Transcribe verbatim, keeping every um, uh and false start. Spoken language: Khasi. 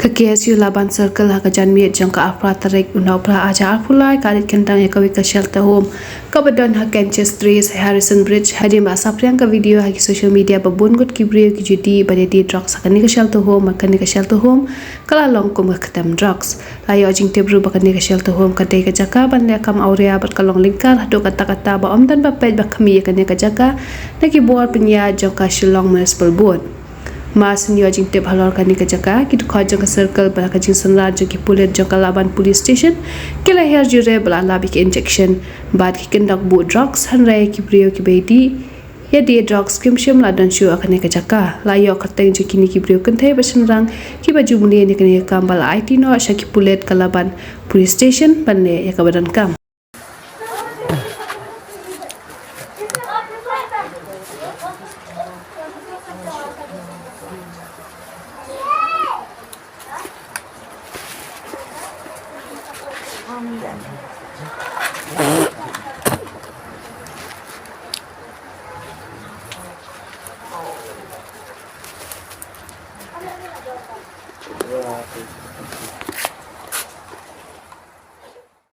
Ka K S U Laban Circle ha ka janmiet jong ka arphew phra tarik u Nohprah arhajar arphew lai ka la leit kyndang ïa kawei ka shelter home kaba don ha Kenches Terrace, Harrison Bridge, hadien ba la saphriang ka video ha ki social media ba bun ngut ki briew ki ju die bad ïa die drugs ha kane ka shelter home, bad kane ka shelter home ka la long kum ka ktem drugs. La ïoh jingtip ruh ba kane ka shelter home ka dei ka jaka ban leh kam awria bad ka long lyngkar haduh katta katta ba ym don ba peit ba khmih ïa kane ka jaka na ki bor pynïaid jong ka Shillong Municipal Board. Mar shen ïoh jingtip halor kane ka jaka, ki dkhot jong ka Circle bad ka jingsynran jong ki pulit jong ka Laban Police Station ki la hiar jure bad la lap ïa ki injection bad ki kyndok buh drugs, hynrei ki briew kiba die ïa die drugs kim shym la don shuh ha kane ka jaka. La ïoh kyrteng jong kine ki briew kynthei bad shynrang kiba ju mlien ïa kane ka kam bad la aiti noh sha ki pulit ka Laban Police Station ban leh ïa kaba donkam.